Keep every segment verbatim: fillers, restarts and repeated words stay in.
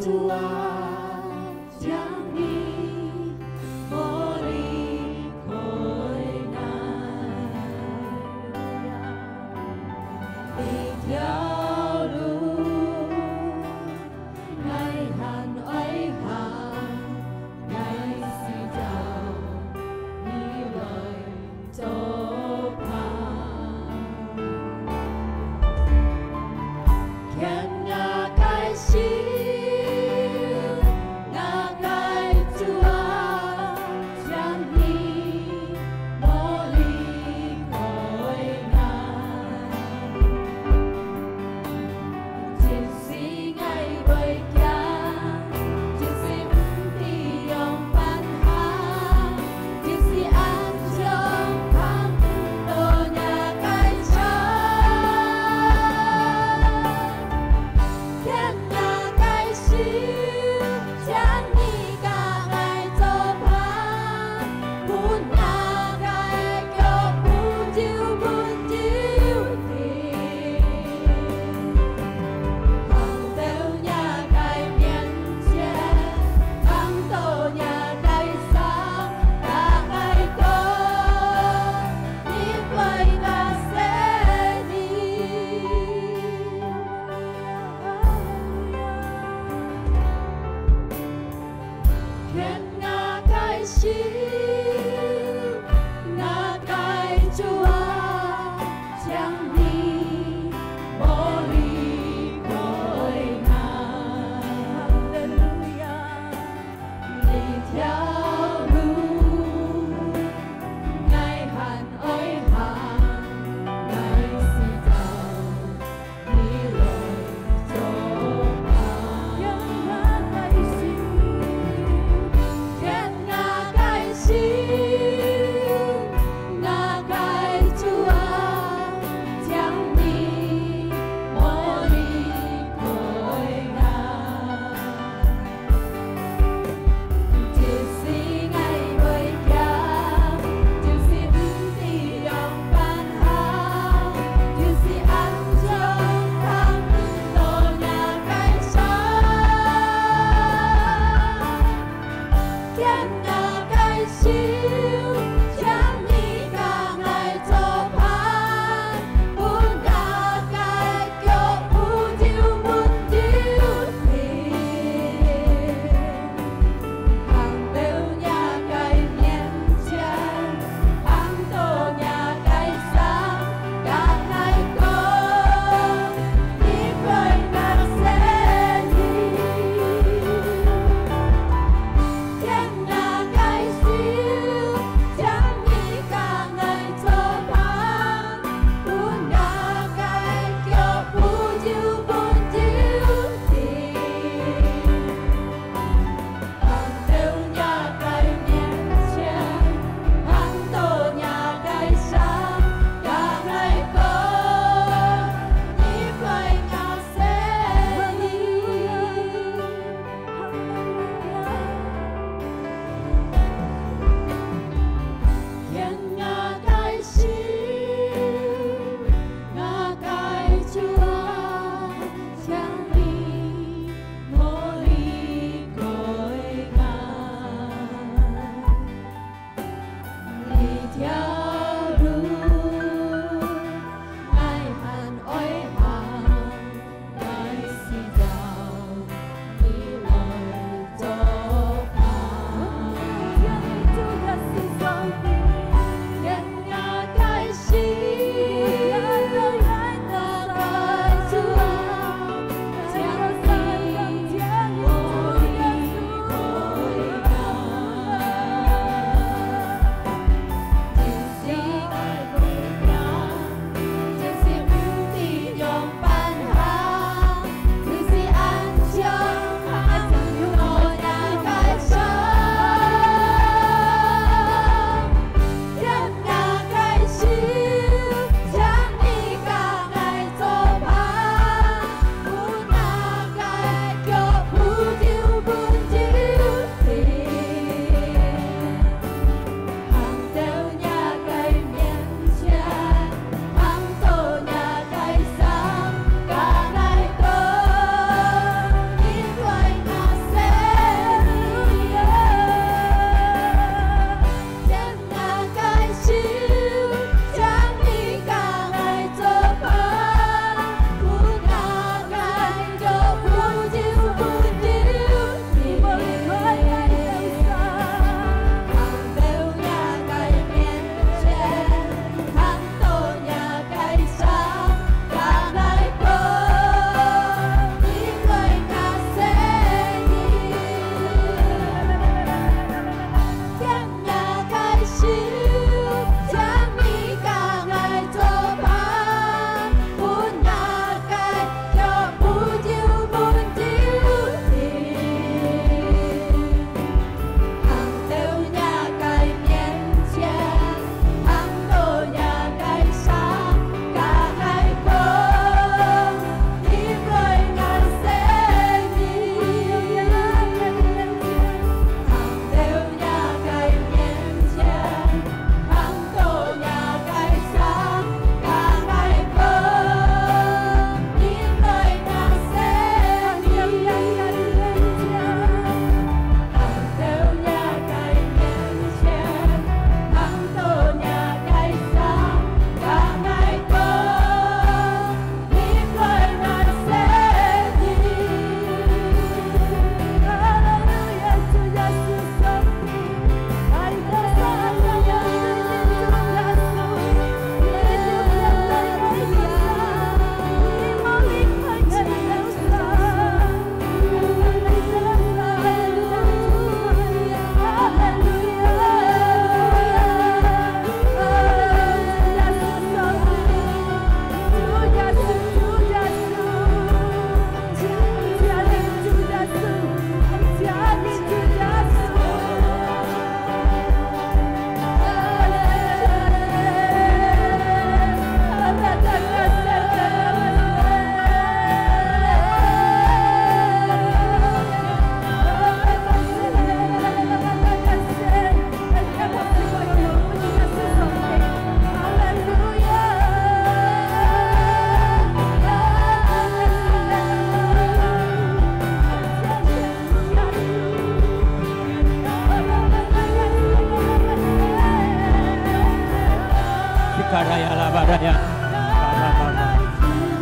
主啊，請你莫離開𠊎。一條路，𠊎還愛行，𠊎需要你來 做伴。牽𠊎个手，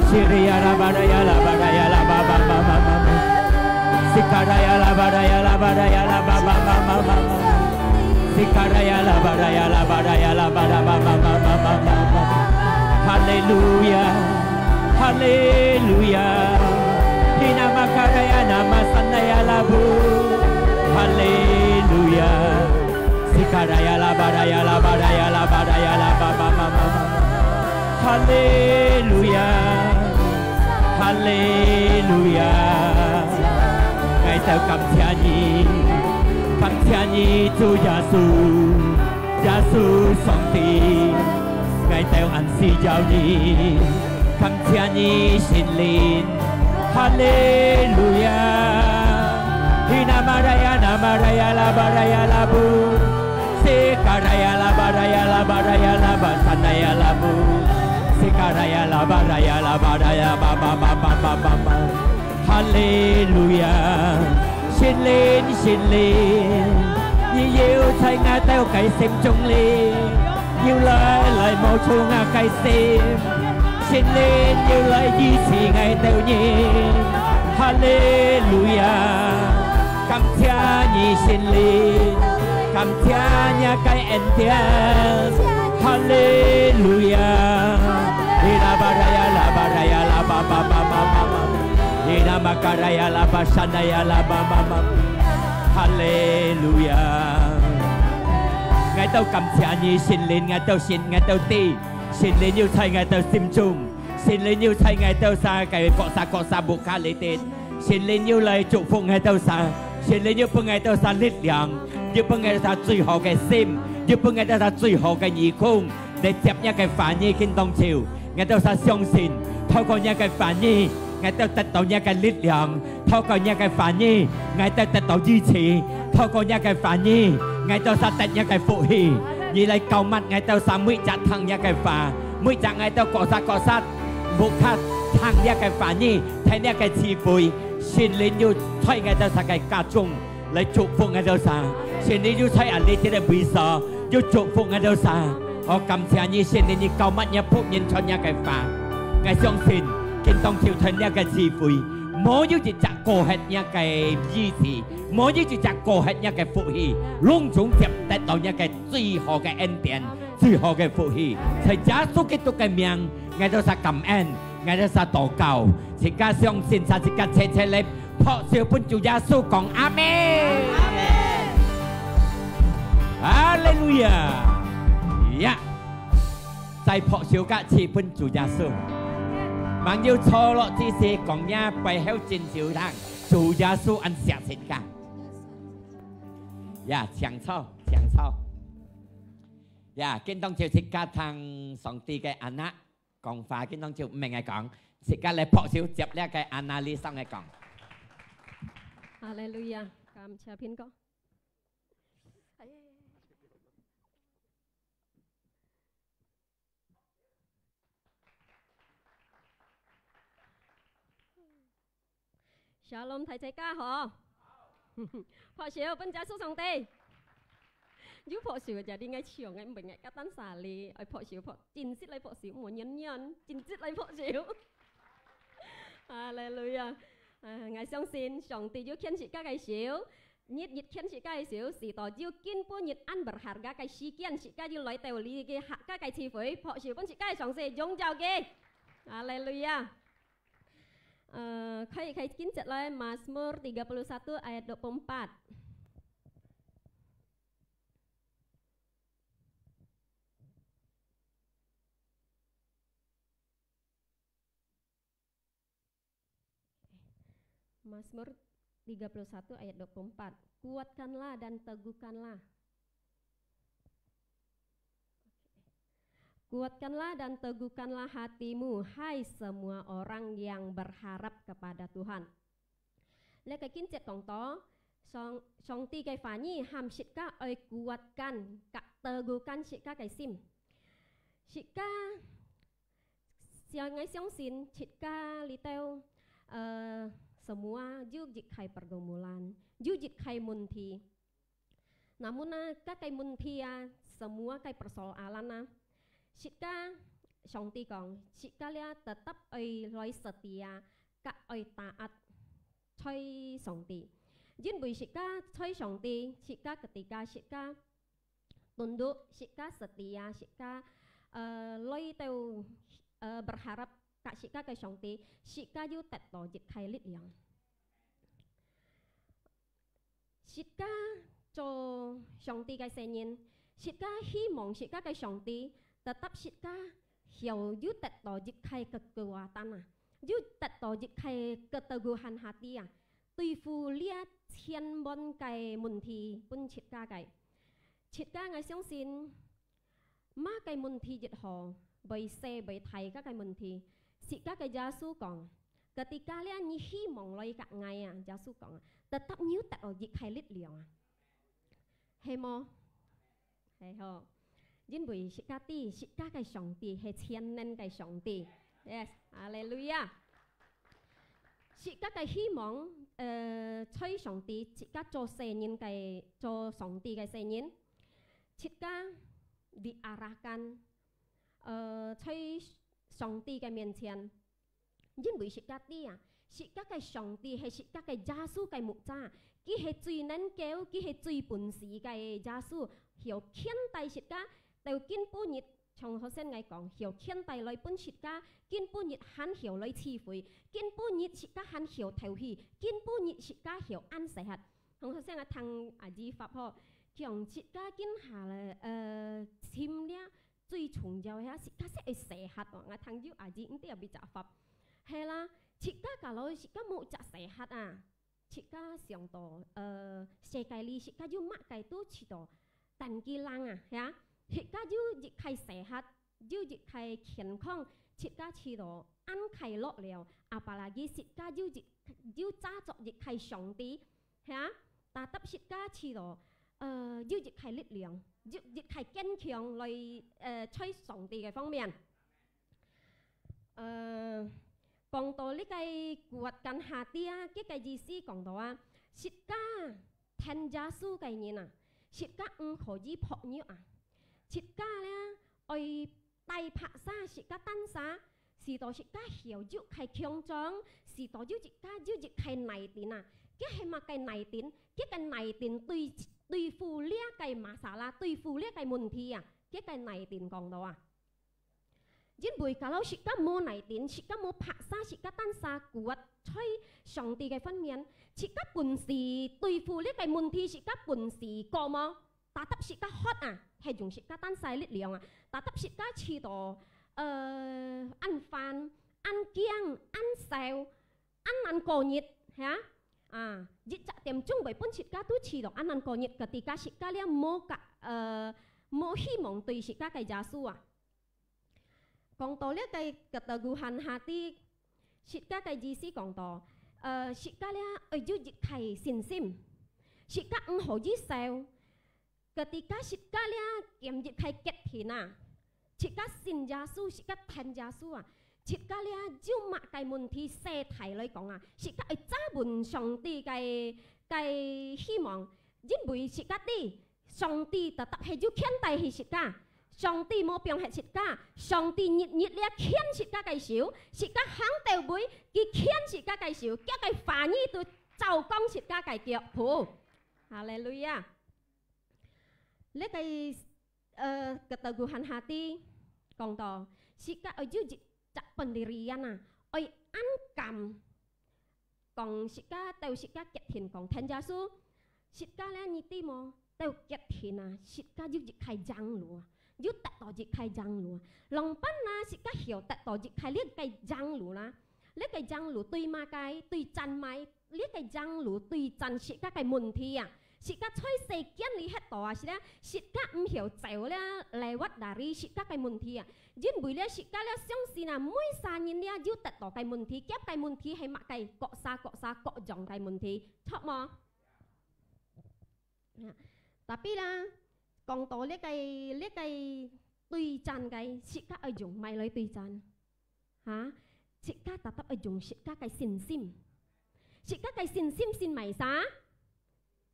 Sikaraya la baraya la baraya la ba ba ba ba ba. Sikaraya la baraya la baraya la ba ba ba ba ba. Sikaraya la baraya la baraya la ba ba ba ba ba ba ba. Haleluya. Haleluya. Hina makaraya nama sanaya labu. Haleluya. Sikaraya la baraya la baraya la baraya la ba ba ba ba ba. Haleluya. Haleluya. 𠊎兜感謝你，感謝你，主耶穌，耶穌上帝，𠊎兜恁需要你，感謝你，聖靈。哈利路亞。Hina maraya na maraya la baraya la bu. Sikaraya la baraya la baraya la ba sanaya la bu. Sikaraya la baraya la baraya ba ba ba ba ba ba ba ba. 哈利路亞！聖靈，聖靈，你有在𠊎兜个心中哩，有來，來摸觸𠊎个心。聖靈有來醫治𠊎兜人。哈利路亞！感謝你，聖靈，感謝你个恩典。哈利路亞！Hina baraya la baraya la ba ba ba ba ba ba. Hina makaraya la ba sanaya la ba ba ba. 哈利路亞！𠊎兜感謝你，聖靈，𠊎兜信，𠊎兜知，聖靈有在𠊎兜心中，聖靈有在𠊎兜儕个各儕各儕屋下裡底，聖靈有來祝福𠊎兜儕，聖靈有分𠊎兜儕力量，有分𠊎兜儕最好个心，有分𠊎兜儕最好个耳空， 來接若个話語今當晝，𠊎兜儕相信，透過若个話語，𠊎兜得到若个力量，透過若个話語，𠊎兜得到醫治，透過若个話語，𠊎兜儕得若个福氣。你來膏抹𠊎兜儕每隻聽若个話，每隻𠊎兜各儕各儕，屋下聽若个話語，聽若个智慧，聖靈有在𠊎兜儕个家中。 來祝福𠊎兜儕。聖靈有在恁呢个位所，有祝福𠊎兜儕。哦，感謝你，聖靈，你膏抹若僕人傳若个話。𠊎相信，今當晝傳若个智慧，無有一隻過忒若个醫治，無有一隻過忒若个福氣，攏總接得到若个最好个恩典，最好个福氣。在耶穌基督个名，𠊎兜儕感恩。 𠊎兜儕禱告，自家相信，自家切切來拍手分主耶穌講阿們。阿們。哈利路亞！呀，再拍手加一次分主耶穌。吂有坐落之時講若背後真少人，主耶穌恁惜自家。呀，請坐，請坐。呀，今當晝自家聽上帝个anak。 講話，今當晝毋係𠊎講，自家來拍手接這个Anna Lee上个講。哈利路亞，感謝平哥。Shalom，大自家好。拍手分耶穌上帝。有拍手，jadi𠊎唱个，毋係𠊎單儕哩，愛拍手拍，真實來拍手，毋好軟軟，真實來拍手。哈利路亞！啊，𠊎相信上帝有牽自家个手，日日牽自家个手，使到有今晡日恁berharga个時間，自家有來到這个客家个聚會，拍手分自家个上帝，榮耀佢。哈利路亞！ Eh, khai, khai, 跟着來，Mazmur tiga puluh satu ayat dua puluh empat. Mazmur tiga puluh satu ayat dua puluh empat. Kuatkanlah dan teguhkanlah. Kuatkanlah dan teguhkanlah hatimu, hai semua orang yang berharap kepada Tuhan. 這个經節講到，上，上帝个話語喊自家愛kuatkan，甲teguhkan自家个心。自家，相，𠊎相信自家裡頭，呃，semua有一个pergumulan，有一个問題。 Namun啊，該个問題啊，semua个persoalan啊，自家上帝講，自家這tetap愛來setia，甲愛taat在上帝。因為自家在上帝，自家ketika自家tunduk，自家setia，自家，呃，來到，呃，berharap甲自家个上帝，自家有得到一个力量。 自家做上帝个細人，自家希望自家个上帝，tetap自家曉有得到一个kekuatan啊，有得到一个keteguhan hati啊，對付這千萬个問題分自家个。自家𠊎相信， 麼个問題也好，會細會大个个問題，自家个耶穌講，ketika這你希望來甲𠊎啊，耶穌講啊，tetap你有得到一个力量啊，係無？係吼，因為自家知，自家个上帝係全能个上帝。Yes，哈利路亞！自家个希望，呃，在上帝，自家做細人个，做上帝个細人。 自家diarahkan，呃，在上帝个面前，因為自家知啊，自家个上帝係自家个耶穌个牧者，佢係最能夠，佢係最本事个耶穌，曉牽帶自家，到今晡日，像頭先𠊎講，曉牽帶來分自家，今晡日還曉來聚會，今晡日自家還曉透氣，今晡日自家曉恁細姦。像頭先𠊎聽阿姨發吼，像自家今下咧，呃，尋了 最重要个，自家識愛細姦哦。𠊎聽有阿姨毋知有邊隻法。係啦，自家假如自家無隻細姦啊，自家想到，呃，世界裡自家有麼个都試到，但佢人啊，係啊，自家有一个細姦，有一个健康，自家試到恁快樂了。Apalagi自家有一，有揸著一个上帝，係啊，tetap自家試到，呃，有一个力量，有一个堅強來，呃，在上帝个方面。 呃，講到這个kuatkan hati啊，佢个意思講到啊，自家跈耶穌个人啊，自家毋可以薄弱啊，自家咧愛帶拍儕自家單儕，使到自家曉有个強壯，使到有自家有一个耐頂啊。佢係麼个耐頂？佢个耐頂對，對付這个masalah，對付這个問題啊，佢个耐頂講到啊。 因為假如自家無耐頂，自家無拍儕，自家單儕kuat在上帝个方面，自家本事對付這个問題，自家本事夠無？Tetap自家渴啊，係用自家單儕力量啊，tetap自家試到，呃，恁煩、恁驚、恁愁、恁難過日，係啊？啊，一隻點鐘會分自家都試到恁難過日，ketika自家了無甲，呃，無希望對自家个耶穌啊。 講到這个keteguhan hati，自家个意思講到，呃，自家了愛有一个信心，自家毋好意愁，ketika自家了建立个決定啊，自家信耶穌，自家跈耶穌啊，自家了有麼个問題細大來講啊，自家愛揸穩上帝个，个希望，因為自家知 上帝tetap係有牽帶係自家，上帝無放忒自家，上帝日日了牽自家个手，自家行到尾，佢牽自家个手，佢个話語都照光自家个腳步。哈利路亞！這个，呃，keteguhan hati講到，自家愛有一隻pendirian啊，愛恁敢 講自家，到自家決定講跈耶穌，自家了你知無？到決定啊，自家有一个贏路啊，有得到一个贏路啊。Laban啊，自家曉得到一个這个贏路啦。這个贏路對麼个？對戰麼个？這个贏路對戰自家个問題啊。自家在世間裡歇到啊，係啦，自家毋曉走了，lewat dari自家个問題啊。因為了自家了相信啊，每儕人了有得到个問題，夾个問題係麼个？各儕各儕各樣个問題，著無？啊，tapi啦，講到這个，這个對戰个，自家愛用麼个來對戰？哈？自家tetap愛用自家个信心。自家个信心信麼儕？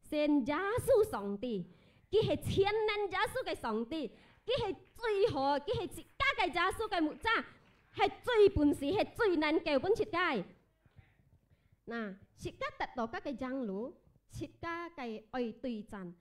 信耶穌上帝，佢係全能耶穌个上帝，佢係最好，佢係自家个耶穌个牧者，係最本事，係最能夠分自家。那，自家得到个个養路，自家个愛對戰，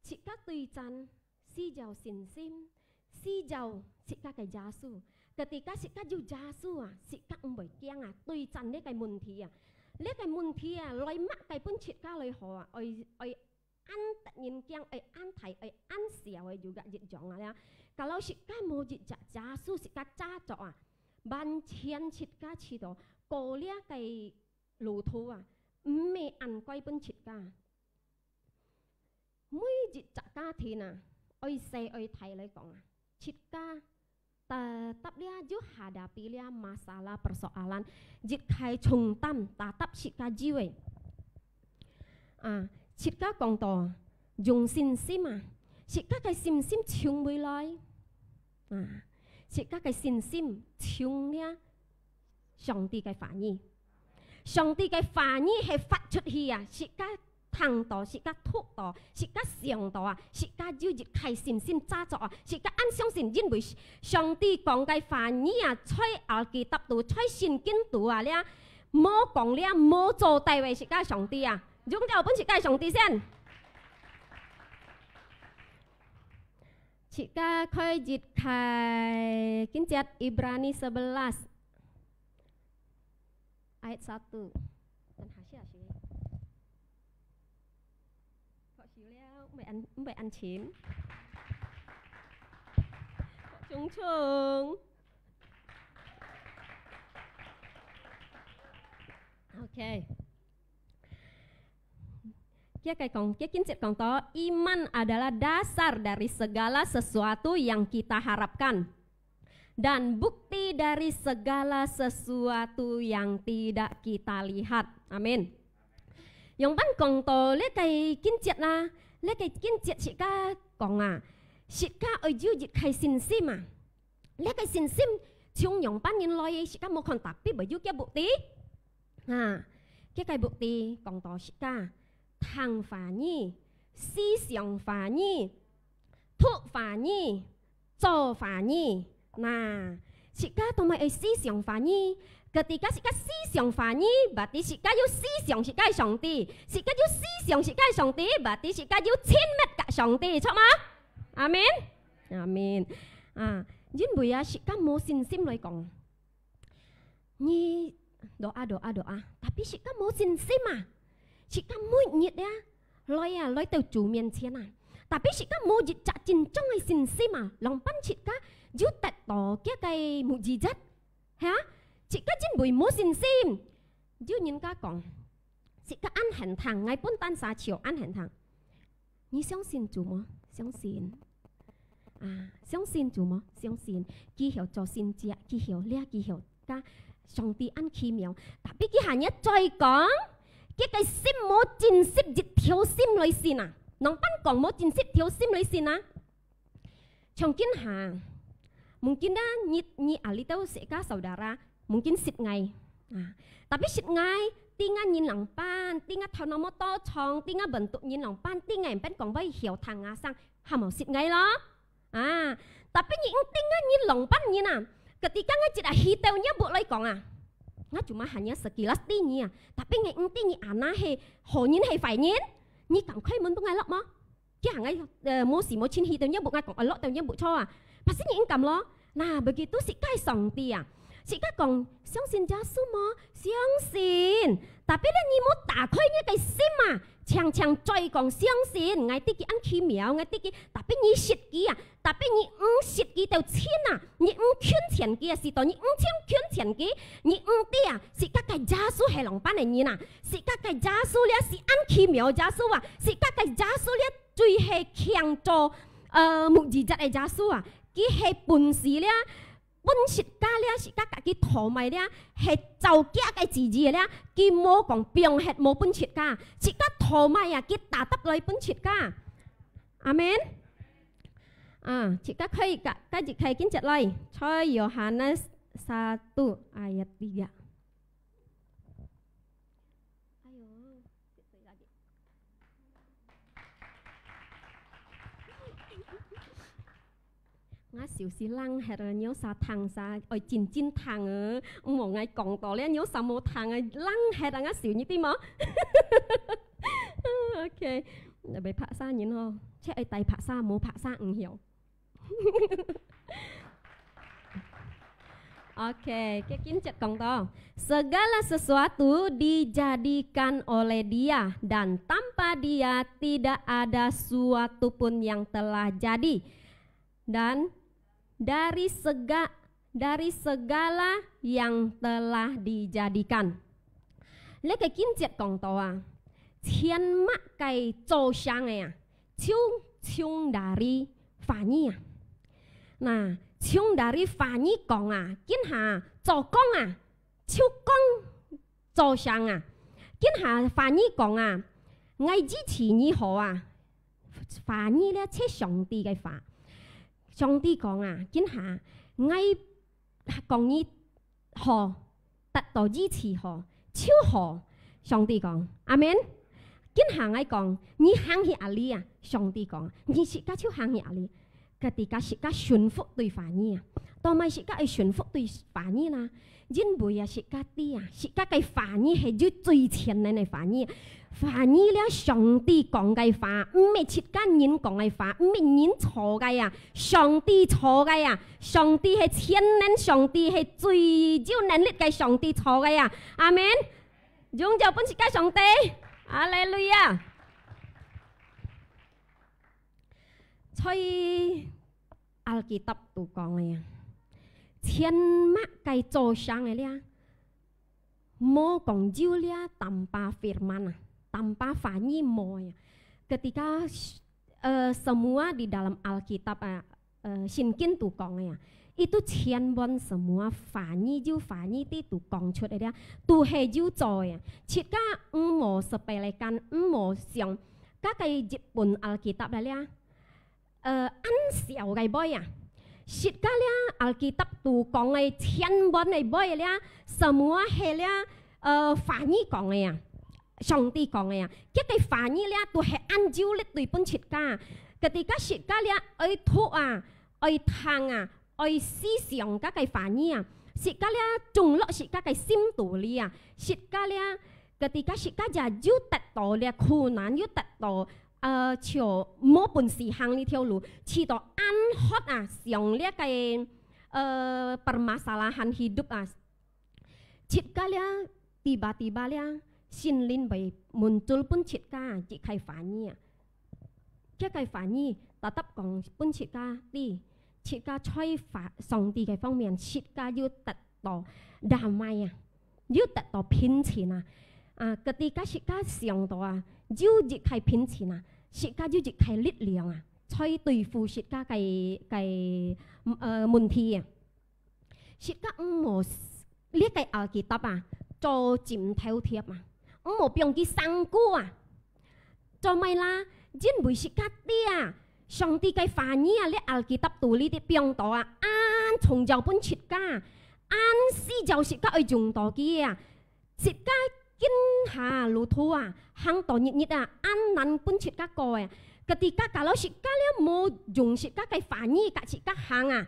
自家對戰，需要信心，需要自家个耶穌。Ketika自家有耶穌啊，自家毋會驚啊，對戰這个問題啊。這个問題啊，來麼个分自家來好啊，愛，愛恁得人驚，愛恁大，愛恁小个有个一樣啊了。Kalau自家無一隻耶穌，自家揸著啊，完全自家試著過這个路途啊，毋係恁該分自家。每一隻家庭啊，愛細愛大來講啊，自家 Tetap這有hadapi這masalah persoalan，一个重擔，tetap自家有个。啊，自家講到用信心啊，自家个信心從哪位來？啊，自家个信心從這上帝个話語。 上帝个話語係發出去啊，自家聽到，自家讀到，自家想到啊，自家有一个信心揸著啊，自家恁相信，因為上帝講个話語啊，在Alkitab肚，在聖經肚啊，這無講這無做到个自家上帝啊，用掉分自家上帝先。自家開一開，經節Ibrani sebelas。 Ayat satu。等下寫寫。學熟了，毋會恁，毋會恁深。重重。OK。佢个講，佢經節講到，iman adalah dasar dari segala sesuatu yang kita harapkan dan bukti dari segala sesuatu yang tidak kita lihat. Amin。樣般講到這个經節啦，這个經節自家講啊，自家愛有一个信心啊。這个信心從樣般人來，自家無看，tapi會有个bukti。啊，佢个bukti講到自家聽話語，思想話語， 讀話語，做話語。那，自家做麼个愛思想話語？Ketika自家思想話語，berarti自家有思想自家个上帝。自家有思想自家个上帝，berarti自家有親密佮上帝，著無？阿門。阿門。啊，因為啊，自家無信心來講， 你doa，doa，doa，tapi自家無信心啊！自家每日啊，來啊，來到主面前啊，tapi自家無一隻真正个信心啊，樣般自家有得到佢个mukjizat，係啊？自家因為無信心，有人家講，自家恁肯聽，𠊎本單儕笑恁肯聽。 你相信主無？相信。啊，相信主無？相信。佢曉做神蹟，佢曉這，佢曉該，上帝恁奇妙。Tapi佢下日再講，佢个心無真實一條心來信啊。樣般講無真實條心來信啊？ 像今下，mungkin啊，你，你啊，你兜自家saudara，mungkin識𠊎。啊，tapi識𠊎，知𠊎人樣般，知𠊎頭腦無多長，知𠊎bentuk人樣般，知𠊎變講會曉聽啊聲，還無識𠊎咯。啊，tapi你毋知𠊎人樣般人啊，ketika𠊎一下去到若屋來講啊，𠊎cuma hanya sekilas知你啊，tapi𠊎毋知你anah係好人係壞人，你敢開門分𠊎落無？ 佢行个，呃，無時無親去到若屋，𠊎講，啊，落到若屋坐啊。Pasti你毋敢咯。Nah，begitu自家个上帝啊，自家講，相信耶穌無？相信。Tapi咧，你無打開你个心啊，常常嘴講相信，𠊎知佢恁奇妙，𠊎知佢，tapi你識佢啊，tapi你毋識佢到親啊，你毋近前佢啊，時到你毋親近前佢，你毋知啊，自家个耶穌係樣般个人啊，自家个耶穌咧係恁奇妙个耶穌啊，自家个耶穌咧 最係強做，呃，mukjizat个耶穌啊，佢係本事咧，分自家咧，自家家己討買咧，係照佢个旨意咧，佢無講放忒無分自家，自家討買啊，佢tetap來分自家。阿門。啊，自家可以个，該一个經節來，在Yohanes satu ayat tiga。哎喲，跌水啦！ 𠊎手勢冷忒啊，你有啥聽啥，愛真真聽啊，毋好𠊎講到了，你有啥無聽啊，冷忒啊，𠊎手你知無？OK，你袂拍啥人哦，切愛戴拍啥，無拍啥毋曉。OK，該經節講到，segala sesuatu dijadikan oleh Dia, dan tanpa Dia tidak ada suatu pun yang telah jadi. Dan dari sega, dari segala yang telah dijadikan. 這个經節講到啊，全麼个做成个啊，就從dari話語啊。那從dari話語講啊，今下做工啊，就講做成啊。今下話語講啊，𠊎支持你好啊。話語咧，係上帝个話。上帝講啊，今下𠊎講你好，得到支持好，就好。上帝講，阿門。今下𠊎講，你行去哪裡啊？上帝講，你自家就行去哪裡。Ketika自家順服對話語啊，做麼自家愛順服對話語啦？因為啊，自家知啊，自家个話語係有最全能个話語。話語了，上帝講个話，毋係自家人講个話，毋係人造个啊，上帝造个啊，上帝係全能，上帝係最有能力个上帝造个啊。阿門。榮耀分自家上帝，哈利路亞。所以Alkitab都講个啊，全麼个做成个了，無講有了tanpa firman啊，tanpa話語無个啊。Ketika呃，semua di dalam Alkitab啊，呃，聖經都講个啊，itu全部semua話語有話語知都講出个了，都係有做个啊。自家毋好sepelekan，毋好想，該个一本Alkitab了了，呃，恁少个杯啊。自家了Alkitab都講个全部个杯了，semua係了，呃，話語講个啊。 上帝講个啊，佢个話語了都係恁有力對分自家。Ketika自家了愛讀啊，愛聽啊，愛思想佢个話語啊，自家了種落自家个心肚裡啊，自家了，ketika自家也有得到了苦難，有得到，呃，就無本事行這條路，試到恁渴啊，想這个，呃，permasalahan hidup啊， 自家了，tiba-tiba了，聖靈會muncul分自家一个話語啊。這个話語tetap講分自家知，自家在話，上帝个方面，自家有得到damai啊，有得到平靜啊。啊，ketika自家想到啊，有一个平靜啊，自家有一个力量啊，在對付自家个，个，呃，問題啊。 自家毋好這个Alkitab啊，做枕頭貼啊，毋好放佢生菇啊。做麼啦？因為自家知啊，上帝个話語啊，這Alkitab肚裡个放到啊，恁重要分自家，恁需要自家愛用到佢啊。 自家今下路途啊，行到日日啊，恁難分自家過欸。Ketika kalau自家了無用自家个話語，甲自家行啊，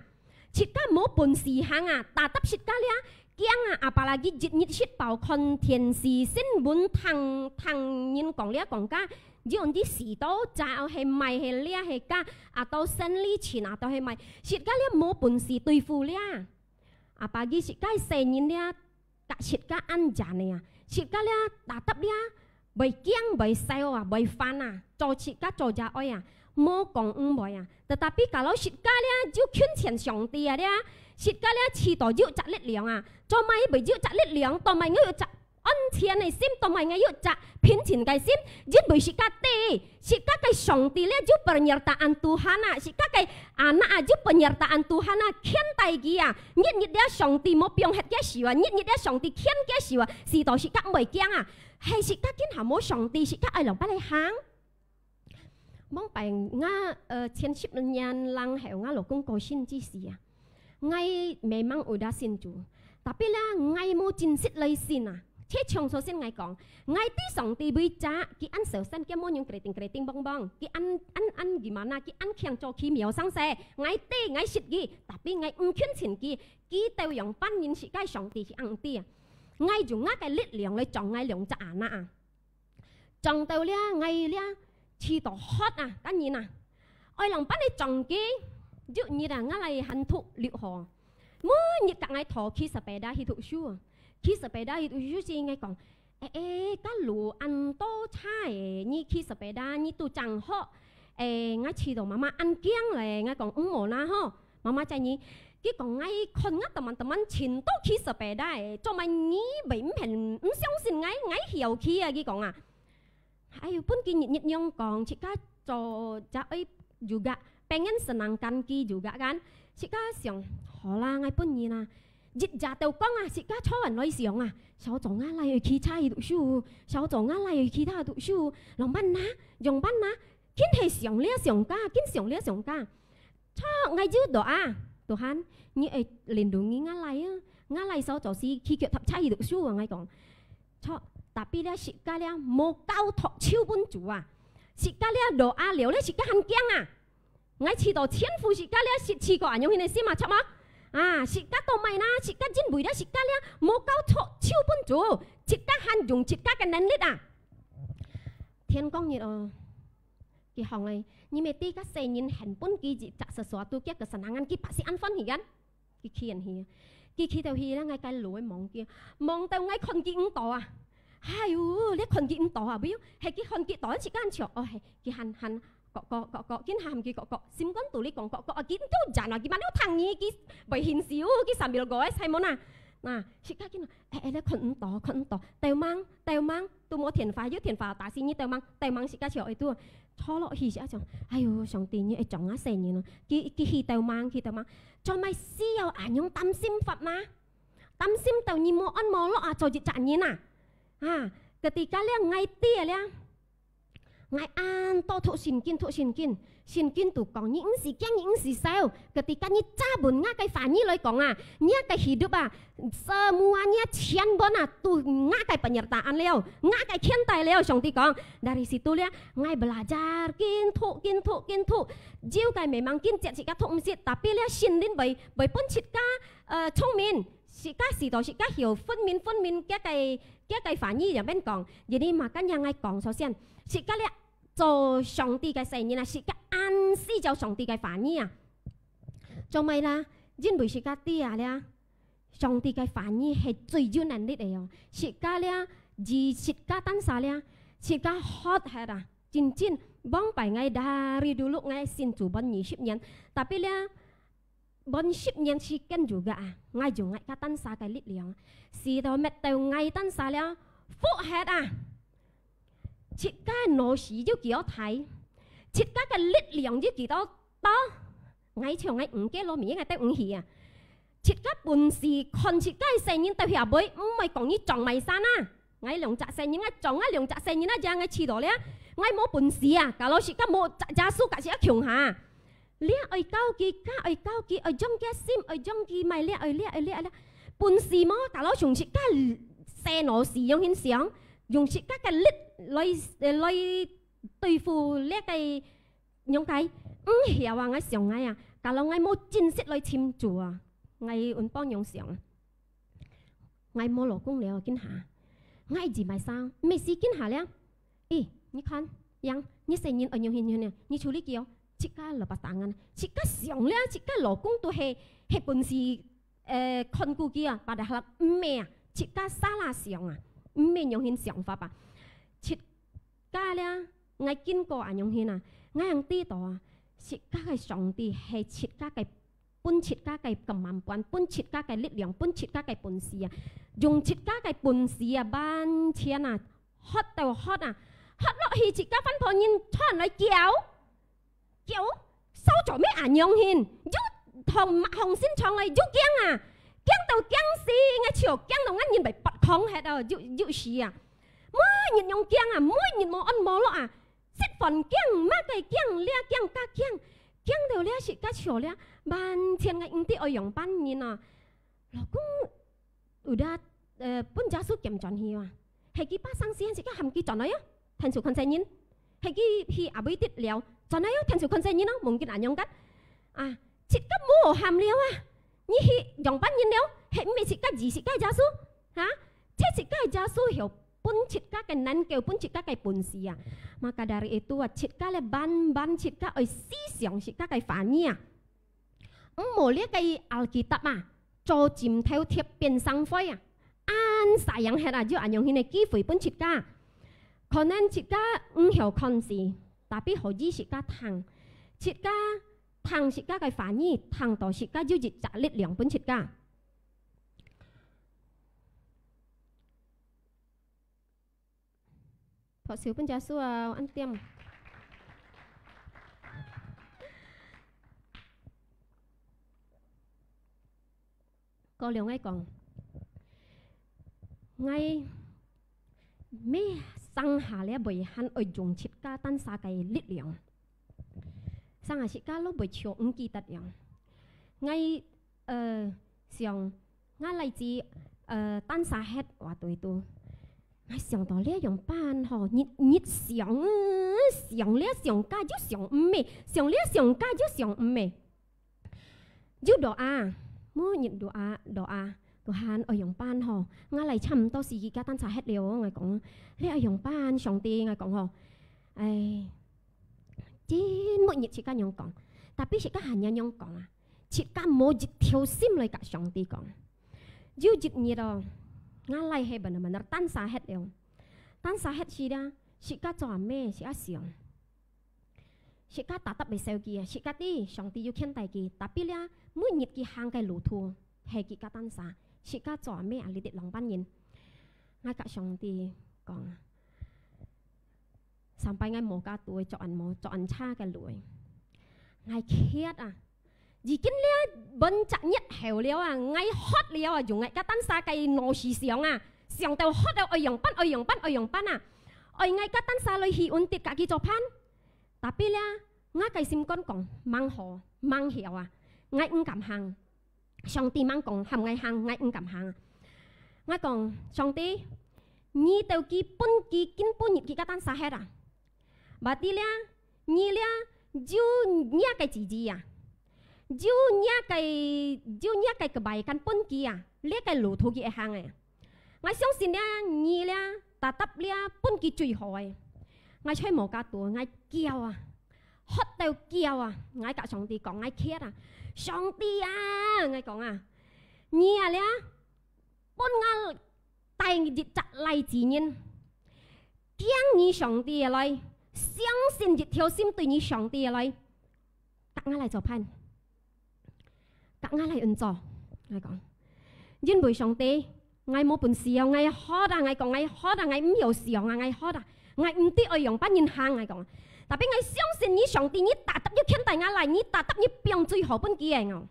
自家無本事行啊，tetap自家了驚啊，apalagi日日食飽看電視新聞，聽，聽人講了講家，有啲事到，早係賣係了係家，atau生理錢啊，都係賣，自家了無本事對付了。Apalagi自家細人了， 甲自家恁樣个啊，自家了tetap了，會驚，會愁啊，會煩啊，做自家做也愛啊，無講毋會啊。Tetapi kalau自家了，就近前上帝啊了，自家了試到有隻力量啊，做麼會有隻力量，做麼有隻安全个心，做麼有隻平靜个心，因為自家知，自家个上帝了，有penyertaan Tuhan啊，自家个anak啊，有penyertaan Tuhan啊，牽帶佢啊，日日了上帝無放忒个時啊，日日了上帝牽个時啊，使到自家毋會驚啊，係自家今下無上帝，自家愛仰般來行？往擺𠊎，呃，前十年零後，𠊎老公過身之時啊，𠊎memang udah信主，tapi了，𠊎無真實來信啊，佢從頭先𠊎講，𠊎知上帝會遮，佢恁小心，佢無用keriting keriting bong bong，佢恁恁恁gimana，佢恁慶做奇妙生事，𠊎知𠊎識佢，tapi𠊎毋肯親佢，佢兜樣般認識个上帝佢恁知啊。𠊎用𠊎个力量來掌𠊎兩隻anak啊。 撞到了，𠊎了，氣到hot啊，當然啊，愛人幫你撞佢。有日啊，𠊎來還讀六號，每日甲𠊎拖去sepeda去讀書啊，去sepeda去讀書時，𠊎講，誒誒，該路恁多車誒，你去sepeda，你都正好，誒，𠊎氣到媽媽恁驚咧，𠊎講，毋好啦吼。 媽媽在你，佢講𠊎看𠊎teman-teman盡多去sepeda誒，做麼你會毋肯毋相信𠊎，𠊎曉去啊，佢講啊。哎喲，分佢日日樣講，自家做，自家愛juga，pengen senangkan佢juga kan，自家想，好啦，𠊎分你啦。一日到講啊，自家坐穩來想啊，小早𠊎來去車去讀書，小早𠊎來去他讀書，浪班啦，用班啦，緊係想了想家，緊想了想家。 著，𠊎就doa，Tuhan，你愛lindungi𠊎倈啊，𠊎倈小早時去腳踏車去讀書啊，𠊎講。著，tapi了自家了無交託手分主啊，自家了doa了了自家還驚啊。𠊎試著天父自家了識試過恁樣形个心啊，著無？啊，自家到麼啦，自家因為了自家了無交託手分主，自家還用自家个能力啊。天光日哦， 佢講誒，你乜知个細人還分佢一隻sesuatu，佢个kesenangan，佢pasti恁歡喜kan？佢去恁去，佢去到去了，𠊎个路會望佢，望到𠊎看佢毋到啊！哎喲，你看佢毋到啊，不要，係佢看佢到，自家笑，哦係，佢喊喊哥哥哥哥，緊喊佢哥哥，心肝肚裡講哥哥啊，緊都人啊，佢mana有聽你，佢會現笑，佢sambil goes，係無啊？那，自家緊啊，誒誒，你看毋到，看毋到，tao mang，tao mang，都無電話，有電話打死你，tao mang，tao mang，自家笑誒都。 坐落去時啊，想，哎喲，上帝，你會掌啊細人哦，佢佢去到mang，去到mang，做麼需要恁樣擔心法嘛？擔心到你無安無樂啊，做一隻人啊！啊，ketika了，𠊎知了，𠊎恁多讀聖經，讀聖經，聖經都講，你毋使驚，你毋使愁，ketika你揸穩𠊎个話語來講啊，你个hidup啊， Semuanya全部啊，都𠊎个penyertaan了，𠊎个牽帶了。上帝講，dari situ了，𠊎belajar，緊讀，緊讀，緊讀。有个memang緊接自家讀毋識，tapi了聖靈會會分自家，呃，聰明，自家試著自家曉分明分明，佢个佢个話語入面講，jadi makanya𠊎講，首先，自家了做上帝个細人啊，自家恁需要上帝个話語啊。做麼啦？因為自家知啊了。 上帝个話語係最有能力个哦。自家了，以自家單儕了，自家hot忒啊！真真，往擺𠊎dari dulu𠊎信主滿二十年，tapi了，滿十年時間juga啊，𠊎用𠊎个單儕个力量，使到搣到𠊎單儕了，服忒啊！自家腦屎有幾多大？自家个力量有幾多多？ 𠊎像𠊎五个老妹，𠊎兜毋去啊！自家本事看自家个細人到下尾，毋會講你撞埋山啊！𠊎兩隻細人，𠊎撞啊兩隻細人啊，這𠊎試著了，𠊎無本事啊！假如自家無隻隻手，甲自家共下，這愛教佢，家愛教佢，愛將佢心，愛將佢買這，愛這，愛這，愛這，本事無，假如像自家細腦屎樣形想，用自家个力來，呃，來對付這个 仰解？毋曉啊，𠊎想𠊎啊，假如𠊎無真實來尋主啊，𠊎會仰般樣想啊？𠊎無老公了，今下，𠊎一買衫，毋係今下了。咦，你看，樣，你細人愛仰形樣呢？你處理佢哦，自家lepas tangan，自家想了，自家老公都係係本事，呃，看顧佢啊，padahal毋係啊，自家salah想啊，毋係仰形想法啊，自 家了，𠊎經過恁樣形啊，𠊎正知道啊，自家个上帝係自家个，分自家个kemampuan，分自家个力量，分自家个本事啊，用自家个本事啊，完全啊，hot到hot啊，hot落去自家番婆人傳來叫，叫，燒做咩恁樣形？又同紅心腸來又驚啊，驚到驚死，𠊎就驚到𠊎人被拔空忒啊，又又死啊！ 每日樣驚啊，每日無安無樂啊，食飯驚，麼个驚，這驚該驚，驚到這時該笑這，完全𠊎毋知愛仰般形啊。老公，udah，呃，分耶穌撿轉去啊。係佢百姓死，自家喊佢轉來啊，天主看世人。係佢去阿妹跌了，轉來啊，天主看世人咯，mungkin恁樣kan。啊，自家無喊了啊，你去仰般人了，係毋係自家治自家耶穌？哈？切自家耶穌曉分自家个能夠，分自家个本事啊。Maka dari itu啊，自家咧慢慢自家愛思想自家个話語啊。 毋好這个Alkitab啊，做枕頭貼邊生灰啊，恁sayang忒啊，有恁樣形个機會分自家。可能自家毋曉看字，tapi可以自家聽，自家聽自家个話語，聽到自家有一隻力量分自家。 拍手分耶穌啊，恁恬。過了𠊎講，𠊎乜生下了會還愛用自家單儕个力量。 生下自家都會像毋記得樣。𠊎，呃，想，𠊎來自，呃，單儕忒話對都。𠊎想到這樣般吼，日，日想啊，想了想下又想毋明，想了想下又想毋明。有doa，每日doa，doa，Tuhan，愛樣般吼，𠊎來差毋多時間單儕忒了哦，𠊎講，這愛樣般，上帝，𠊎講吼，唉， 真每日自家樣講，tapi自家還樣樣講啊，自家無一條心來佮上帝講。有一日哦，𠊎倈係bener-bener單儕忒了，單儕忒時啦，自家做阿姆，自家想，自家tetap會愁佢啊，自家知上帝有牽帶佢，tapi啦，每日佢行个路途，係佢个單儕，自家做阿姆啊，這兜兩班人，𠊎佮上帝講啊， Sampai𠊎無加度，做恁無，做恁差个路。𠊎渴啊！已經了半隻月後了啊，𠊎渴了啊，用𠊎个單儕个腦思想啊，想到渴了，愛樣般，愛樣般，愛樣般啊！愛𠊎个單儕來去穩定，佮佢做伴。Tapi了，𠊎个心肝講，吂好，吂曉啊，𠊎毋敢行。 上帝吂講喊𠊎行，𠊎毋敢行啊。𠊎講，上帝，你都佢分佢今晡日佢个單儕忒啊。Berarti了，你了，有若个姊姊啊，有若个，有若个kebaikan分佢啊，這个路途佢會行个。 𠊎相信了，你了，tetap了，分佢最好个。𠊎在無加度，𠊎噭啊，渴到噭啊，𠊎佮上帝講，𠊎渴啊，上帝啊，𠊎講啊，你啊了，分𠊎帶一隻倈子人，驚你上帝个來，相信一條心對你上帝个來， 佮𠊎來做伴，佮𠊎來運作。𠊎講，因為上帝，𠊎無本事哦，𠊎渴啊，𠊎講𠊎渴啊，𠊎毋曉想啊，𠊎渴啊，𠊎毋知愛樣般人行，𠊎講。Tapi𠊎相信你上帝，你tetap有牽帶𠊎來，你tetap有放最好分佢个哦。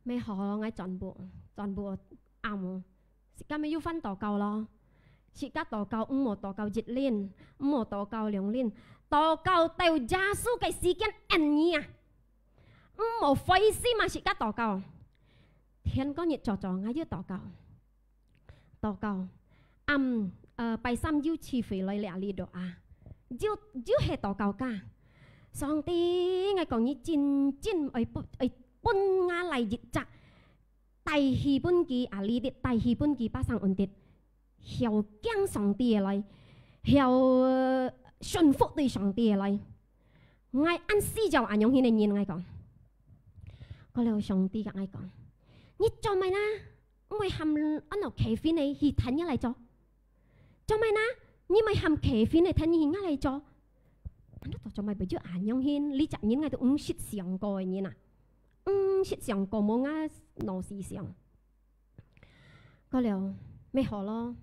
乜好咯，𠊎全部，全部暗哦。自家乜又翻禱告咯。自家禱告，毋好禱告一輪，毋好禱告兩輪，禱告到耶穌个時間恁呢啊！毋好灰心啊，自家禱告。天光日早早，𠊎又禱告。 禱告。暗，呃，拜三又聚會來這裡doa，又，又係禱告家。上帝，𠊎講你真正愛分，愛分𠊎來一隻，帶去分佢，啊，這兜帶去分佢，百姓穩定，曉驚上帝个來，曉，呃，順服對上帝个來。𠊎恁需要恁樣形个人，𠊎講。過了上帝佮𠊎講，你做麼个呢？ 毋會喊安到Kevin个去跈你來做？做麼个呢？你毋會喊Kevin个跈你去𠊎來做？安到做麼个會有恁樣形？這隻人𠊎都毋識想過个人啊，毋識想過無𠊎腦思想。過了，乜好咯，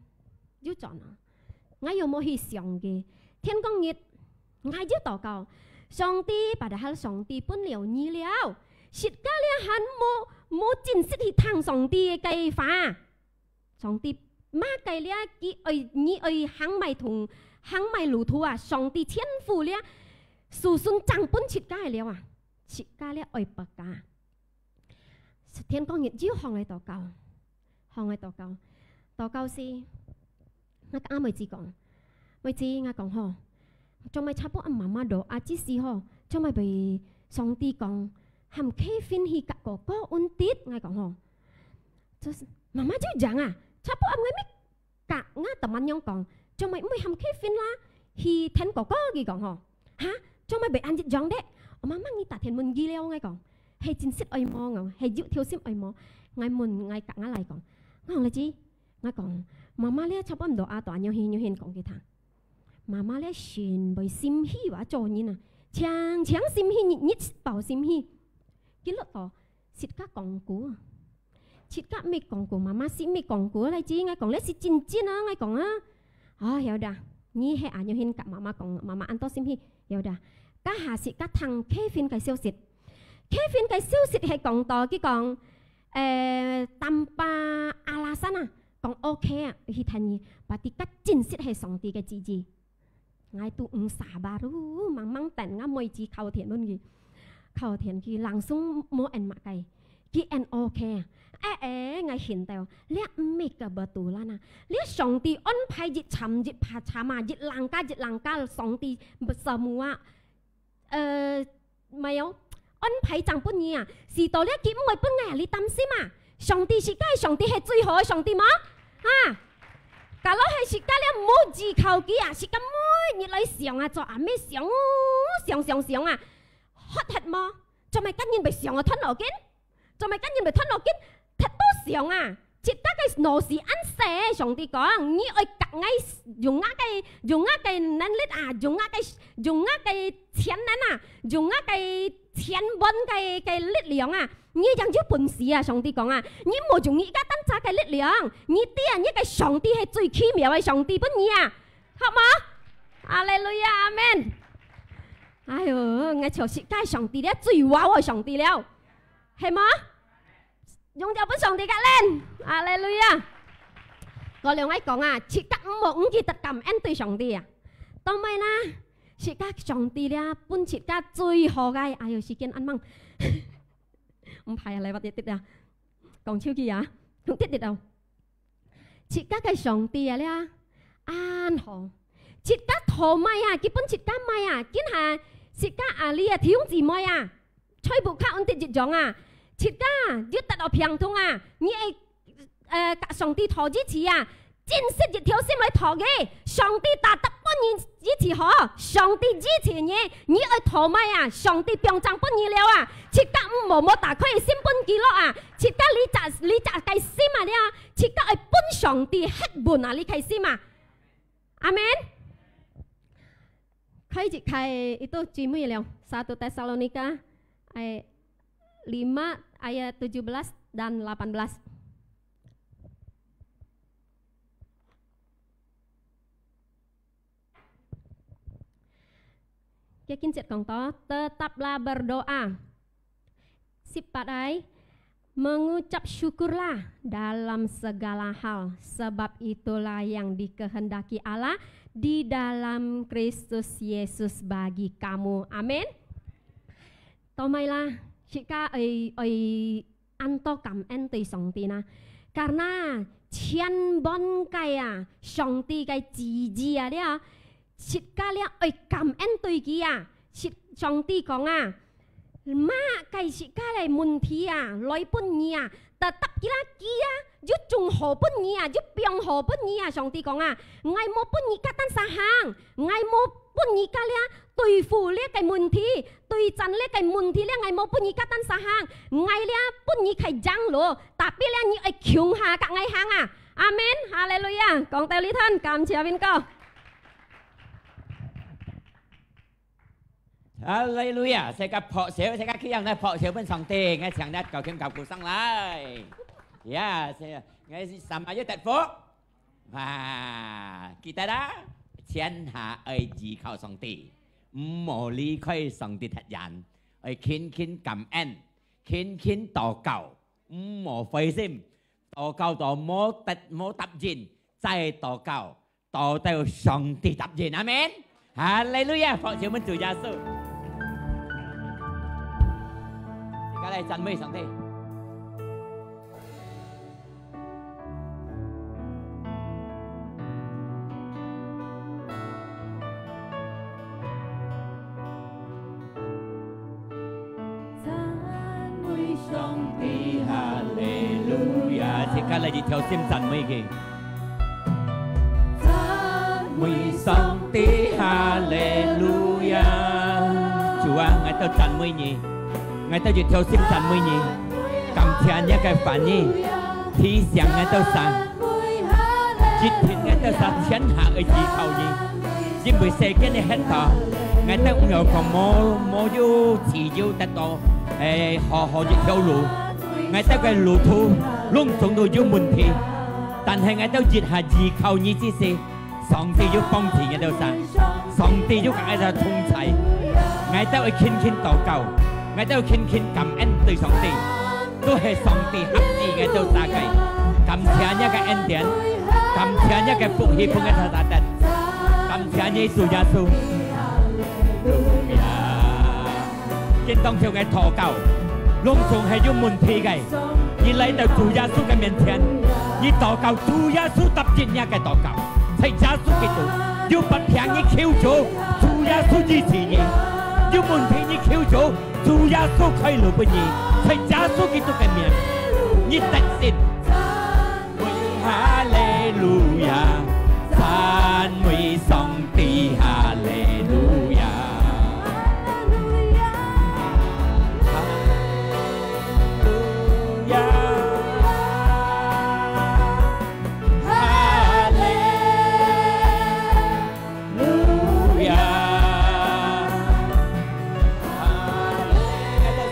又轉啊。 𠊎又無去想佢。天光日，𠊎又禱告，上帝，padahal上帝分了你了，自家了還無，無真實去聽上帝个話。上帝麼个了，佢愛，你愛行麼个通，行麼个路途啊，上帝全部了，susun正分自家了啊，自家了愛別家。 天光日又向𠊎禱告，向𠊎禱告。禱告時，𠊎同阿妹子講：「妹子，𠊎講吼，做麼个差不多阿媽媽到啊，即時吼，做麼个被上帝講，喊Kevin去佮哥哥恩典？」𠊎講吼，就是媽媽就講啊，差不多阿妹咪佮𠊎同樣講，做麼个毋會喊Kevin啦，去跈哥哥佢講吼，哈，做麼个被恁樣的？我媽媽你打電問佢了，𠊎講，係真實愛無？𠊎講，係有條心愛無？𠊎問𠊎佮𠊎倈講，𠊎講：「倈子， 𠊎講，媽媽這差不多啊，大約去，約去講佢聽。媽媽這心會心虛哇，做人啊，常常心虛，日日包心虛。」佢落到，自家講古啊，自家毋係講古，媽媽係毋係講古來知，𠊎講這係真真啊，𠊎講啊。哦，曉得啊，你係啊，約去佮媽媽講，媽媽恁多心虛，曉得啊。該下自家聽Kevin个消息，Kevin个消息係講到，佢講，誒，tanpa alasan啊， 講OK啊，去聽佢，berarti該真實係上帝个旨意。𠊎都毋sabar，都猛猛等，𠊎妹子敲電問佢，敲電佢，langsung無恁麼个，佢恁OK啊。誒誒，𠊎肯定，這毋係kebetulan啊，這上帝安排一站一爬站啊，一langkah一langkah，上帝semua啊， 呃，無有，安排正分你啊，使到這佢毋會分𠊎啊，你擔心啊。上帝自家个上帝係最好个上帝無？啊，假如係自家這無依靠佢啊，自家每日來想啊，做阿姆想，想想想啊，渴忒無？做麼个今日會想啊，吞落緊？ 做麼个今日會吞落緊？忒多想啊！自家个腦屎恁細，上帝講，你愛佮𠊎用𠊎个，用𠊎个能力啊，用𠊎个，用𠊎个潛能啊，用𠊎个千萬个，个力量啊，你正有本事啊！上帝講啊，你莫用你一個單隻个力量，你知啊，你个上帝係最奇妙个上帝分你啊，好無？哈利路亞，阿門。哎喲，𠊎就自家上帝了，最wow个上帝了。 係無？榮耀分上帝个人，哈利路亞！過了𠊎講啊，自家毋好毋記得感恩對上帝啊。當然啦，自家上帝了，分自家最好个，哎喲，時間恁猛，毋怕啊，來吧，跌跌啊，講手機啊，跌跌哦。 自家个上帝啊，這恁好。自家討麼啊，佢分自家麼啊，今下自家啊，你啊，弟兄姊妹啊，在屋下恁得一樣啊，自家有得到病痛啊，你愛，呃，佮上帝討支持啊，真實一條心來討佢，上帝tetap分你支持好，上帝支持你，你愛討麼啊，上帝放正分你了啊，自家毋好無打開心分佢咯啊，自家你隻，你隻个心啊，這 自家愛分上帝歇穩啊，你開心啊？阿門。開一開，itu最尾了，satu Tesalonika，哎，lima ayat tujuh belas dan delapan belas。 Kikin cit kong to, tetaplah berdoa. Sipat ai, mengucap syukurlah dalam segala hal, sebab itulah yang dikehendaki Allah di dalam Kristus Yesus bagi kamu. Amin. Tomai lah, sika oi, oi 恁多感恩對上帝呢？Karena千萬个啊，上帝个旨意啊了，自家了愛感恩對佢啊。自，上帝講啊，麼个自家个問題啊，來分你啊，tetap佢啦，佢啊，有種好分你啊，有病好分你啊。上帝講啊，𠊎無分你katang sahang，𠊎無分你ka了對付這个問題， 對戰這个問題了，𠊎無分你katang sahang，𠊎了分你開正路，tapi了你愛共下佮𠊎行啊！阿門，哈利路亞！講到這段，感謝Vin哥。哈利路亞！自家拍手，自家企起來拍手分上帝，𠊎請你高興高鼓上來。Yes，𠊎係sama有得福。 哇，記得啊，全下愛依靠上帝，毋好離開上帝忒遠，愛勤勤感恩，勤勤禱告，毋好灰心，禱告到無得，無答應，再禱告，禱到上帝答應，阿門。哈利路亞，拍手分主耶穌。自家來讚美上帝。家來一條心讚美佢。讚美上帝，哈利路亞！主啊，𠊎兜讚美你，𠊎兜一條心讚美你，感謝你个話語，提醒𠊎兜儕，一定𠊎兜儕全下个依靠你。 因為世間个核桃，𠊎兜毋曉講無，無有自由得到，誒，好好一條路。𠊎兜个路途，攏總都有問題，但係𠊎兜一下依靠你之時，上帝有幫助𠊎兜儕，上帝有佮𠊎兜同在。𠊎兜愛勤勤禱告，𠊎兜愛勤勤感恩對上帝。 都係上帝合意𠊎兜儕个。感謝你个恩典，感謝你个福氣分𠊎兜儕得，感謝你主耶穌。今當晝𠊎禱告，攏總係有問題个，你來到主耶穌个面前，你禱告，主耶穌答應你个禱告，在耶穌基督，有發病你求主，主耶穌醫治你，有問題你求主， 主耶穌開路分你，在耶穌基督个名，你得勝。讚美哈利路亞，讚美上帝，哈利路亞。哈利路亞，哈利 路亞。哈利路亞，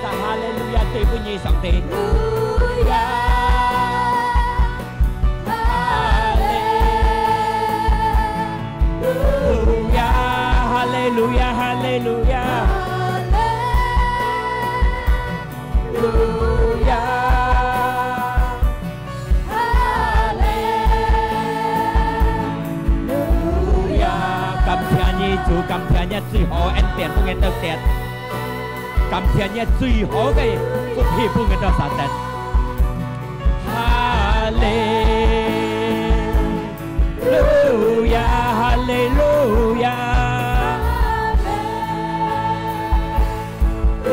哈利路亞，對分你上帝。路亞，哈利路亞，哈利路亞，哈利路亞。 路亞，哈利路亞。感謝你，主，感謝你最好恩典分𠊎兜得。感謝你最好个福氣分𠊎兜儕得。哈利 路亞，哈利路亞。路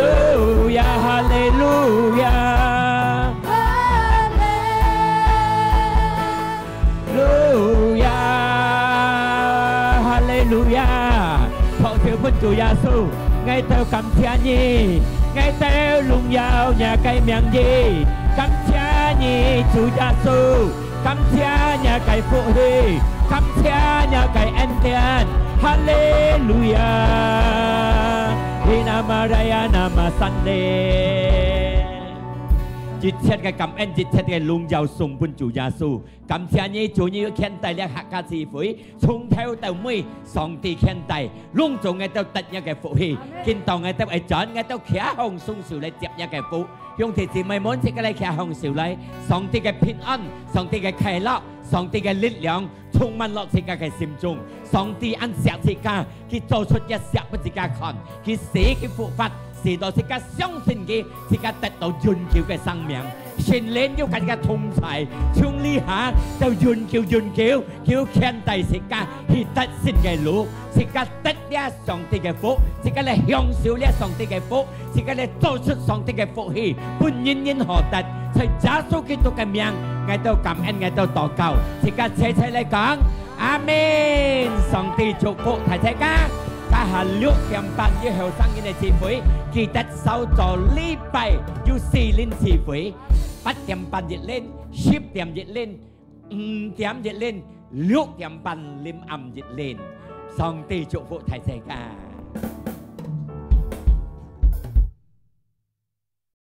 亞，哈利路亞。路亞，哈利路亞。拍手分主耶穌，𠊎兜感謝你，𠊎兜榮耀你个名字，感謝你，主耶穌。 感謝你个福氣，感謝你个恩典。哈利路亞！Hina Maria Nama Sande。一切个感恩，一切个榮耀送分主耶穌。感謝你，主，你有牽帶這客家聚會，從頭到尾，上帝牽帶，攏總𠊎兜得你个福氣。今到𠊎兜愛轉，𠊎兜擎䟘雙手來接你个福。 兄弟姊妹們，自家來擎䟘手來，上帝个平安，上帝个快樂，上帝个力量，充滿落自家个心中。上帝恁惜自家，佢做出一息分自家看，佢死，佢復活，使到自家相信佢，自家得到永久个生命。聖靈有佮自家同在，從這下到永久永久，佢牽帶自家去得勝个路，自家得 這上帝个福，自家來享受這上帝个福，自家來做出上帝个福氣，分人人好得。在耶穌基督个名，𠊎兜感恩，𠊎兜禱告，自家齊齊來講，阿門。上帝祝福大自家。這下六點半有後生人个聚會，記得韶早禮拜有四輪聚會，八點半一輪，十點一輪， 五點一輪，六點半臨暗一輪。上帝祝福大自家。